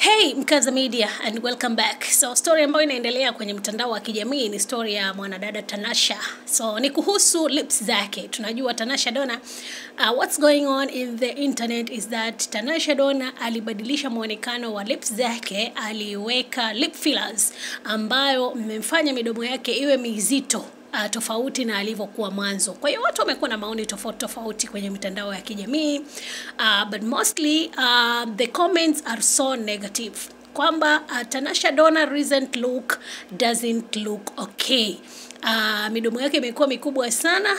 Hey Mkaza Media and welcome back. So story ambayo inaendelea kwenye mtandao wa kijamii ni story ya mwanadada Tanasha. So ni kuhusu lips zake. Tunajua Tanasha Donna, what's going on in the internet is that Tanasha Donna alibadilisha muonekano wa lips zake, aliweka lip fillers ambayo mmemfanya midomo yake iwe mizito, tofauti na alivyokuwa mwanzo. Kwa hiyo watu wamekuwa na maoni tofauti tofauti kwenye mitandao ya kijamii, but mostly the comments are so negative kwamba Tanasha Donna recent look doesn't look okay. Midomo yake imekuwa mikubwa sana,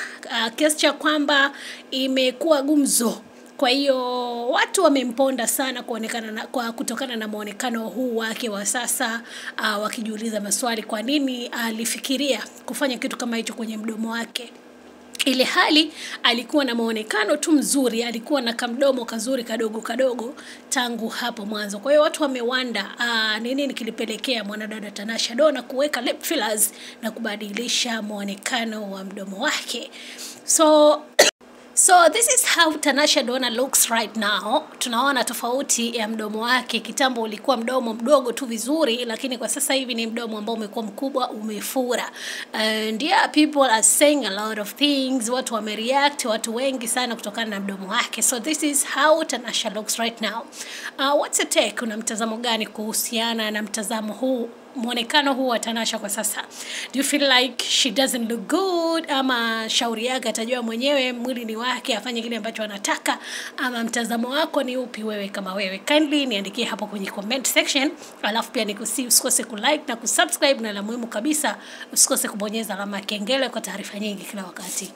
kiasi cha kwamba imekuwa gumzo. Kwa hiyo watu wamemponda sana kuonekana na, kwa kutokana na muonekano huu wake wa sasa, wakijiuliza maswali kwa nini alifikiria kufanya kitu kama hicho kwenye mdomo wake. Ile hali alikuwa na muonekano tu mzuri, alikuwa na kamdomo kazuri kadogo kadogo tangu hapo mwanzo. Kwa hiyo watu wamewanda nini kilipelekea mwanadada Tanasha Donna kuweka lip fillers na kubadilisha muonekano wa mdomo wake. So this is how Tanasha Donna looks right now. Tunaona tofauti ya mdomo wake. Kitambo ulikuwa mdomo mdogo tu vizuri, lakini kwa sasa hivi ni mdomo ambao umekuwa mkubwa, umefura. And yeah, people are saying a lot of things. Watu wamereact, watu wengi sana kutokana na mdomo wake. So this is how Tanasha looks right now. What's your take? Una mtazamo gani kuhusiana na mtazamo huu, muonekano huu wa Tanasha kwa sasa? Do you feel like she doesn't look good? Ama shauri yake atajua mwenyewe, mwili ni wake, afanye kile ambacho anataka? Ama mtazamo wako ni upi wewe kama wewe? Kindly niandikie hapo kwenye comment section. Alafu pia nikusihi usikose kulike na kusubscribe, na la muhimu kabisa usikose kubonyeza alama ya kengele kwa taarifa nyingi kila wakati.